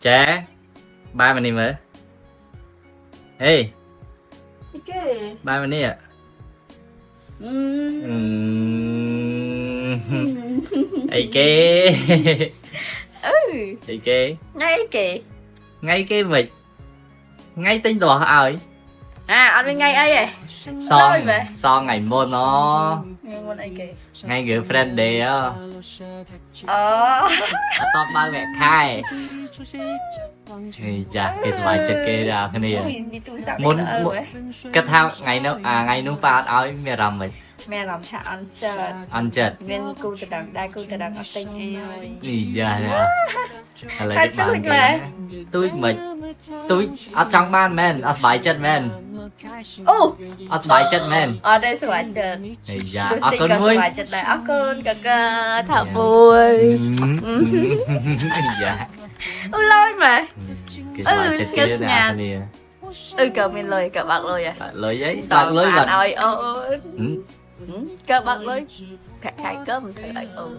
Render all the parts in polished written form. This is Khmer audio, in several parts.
ចែបែរមកនេះមើលហេ អីគេ បែរមកនេះ អឺ អឺអីគេ អឺ អីគេ ថ្ងៃអីគេ ថ្ងៃគេមិនថ្ងៃទិញរបស់ឲ្យ អាអត់មានថ្ងៃអីទេ សង លុយមែន សងថ្ងៃមុនអូ ថ្ងៃមុនអីគេ ថ្ងៃ girlfriend day អូ អូ អត់តបបើកវគ្គខែហេចាគេស្បាយចិត្តគេដល់គ្នា អូយនេះទូរស័ព្ទ មុន អើយ គិតថាថ្ងៃនោះអាថ្ងៃនោះប៉ាអត់ឲ្យមានអារម្មណ៍មិន មានអារម្មណ៍ថាអន់ចិត្ត អន់ចិត្ត មានគូតដឹងដែរគូតដឹងអត់ទិញឲ្យ នេះយ៉ាឥឡូវ ហើយ គេបាន ទូចមែន ទូចមិនទូចអត់ចង់បានមែនអត់សប្បាយចិត្តមែន អូ អត់សប្បាយចិត្តមែន អត់ទេសប្បាយចិត្ត ហេយ៉ាអរគុណមួយ សប្បាយចិត្តដែរអរគុណកកាថាមួយ អីយ៉ា អូលយមែន គេសប្បាយចិត្តគេណាគ្នា អឺក៏មានលុយក៏បាក់លុយហ៎ បាក់លុយអីបាក់លុយបាក់ ឲ្យអូនក៏បាក់លុយប្រាក់ខែក៏មិនធ្វើឲ្យអូន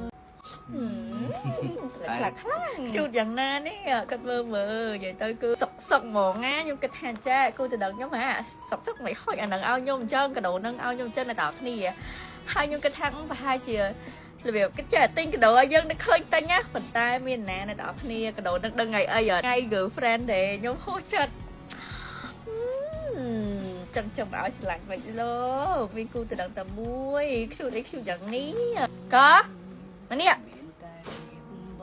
ខ្លាំងខ្លាំងជូតយ៉ាងណានេះគាត់មើលមើលនិយាយទៅគឺសុកសុកហ្មងណាខ្ញុំគិតថាចាគូទៅដឹងខ្ញុំហាសុកសុកមិនហុចអានឹងឲ្យខ្ញុំអញ្ចឹងកដោនឹងឲ្យខ្ញុំអញ្ចឹងនៅតគ្នាហើយខ្ញុំគិតថាប្រហែលជារបៀបគិតចេះទិញកដោឲ្យយើងនឹកឃើញទិញណាប៉ុន្តែមានណានៅតគ្នាកដោនឹងដឹងថ្ងៃអីថ្ងៃ girlfriend ទេខ្ញុំហួសចិត្ត ចឹងចាំឲ្យឆ្លាញ់មិនលោកមានគូទៅដឹងតែមួយខ្ជូតអីខ្ជូតយ៉ាងនេះក៏មកនេះ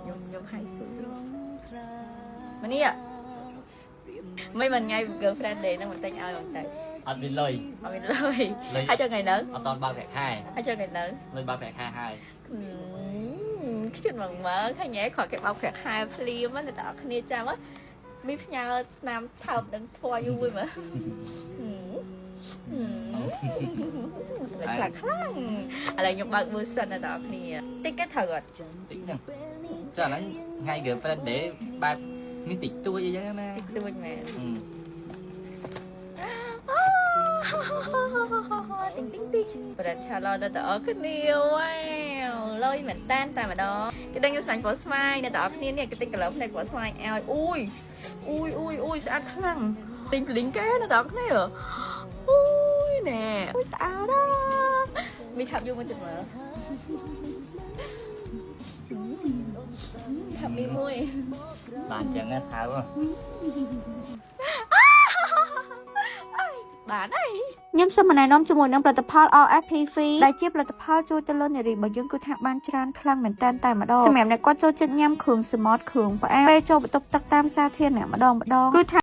ខ្ញុំខ្ញុំហៅស៊ូមកនេះមិនមិនថ្ងៃ girlfriend day ហ្នឹងមិនទិញឲ្យមិនទៅ អត់មានលុយ អត់មានលុយ លុយ ហើយចុះថ្ងៃហ្នឹង អត់តន់បើកប្រាក់ខែ ហើយចុះថ្ងៃហ្នឹង លុយបើកប្រាក់ខែហើយ ខ្ជិលមកមើលឃើញហ៎គ្រាន់គេបោកប្រាក់ខែភ្លាមណាអ្នកទាំងអស់គ្នាចាំមានផ្ញើស្នាមថោបនឹងធွာយូរមួយមើល ខ្លាំងខ្លាំងឥឡូវខ្ញុំបើកមើលសិនអ្នកទាំងអស់គ្នាតិចគេត្រូវអត់ តិចហ្នឹងចុះអាហ្នឹងថ្ងៃ girlfriend day បែបនេះតិចតួចអីចឹងណា តិចតួចមែន ទីងទីងទីងប្រឆាឡដល់តអរគ្នាវ៉ាវលុយមែនតានតែម្ដងគេដឹងខ្ញុំស្លាញ់ពណ៌ស្វាយអ្នកទាំងអស់គ្នានេះគេទិញ color ផ្នែកពណ៌ស្វាយឲ្យអូយអូយអូយអូយស្អាតខ្លាំងទិញភ្លីងគេអ្នកទាំងអស់គ្នាអូយណែអូយស្អាតណាស់មានខាប់យូរមួយទៀតមើលខាប់មីមួយ បានចឹងថៅ បានហើយ ខ្ញុំសូមណែនាំជាមួយនឹងផលិតផល RFPV ដែលជាផលិតផលជួយទៅលើនារីរបស់យើងគឺថាបានច្រើនខ្លាំងមែនទែនតែម្ដងសម្រាប់អ្នកគាត់ចូលចិត្តញ៉ាំគ្រឿងសមុទ្រគ្រឿងផ្អែមពេលចូលបន្ទប់ទឹកតាមសាធារណៈម្ដងម្ដងគឺថា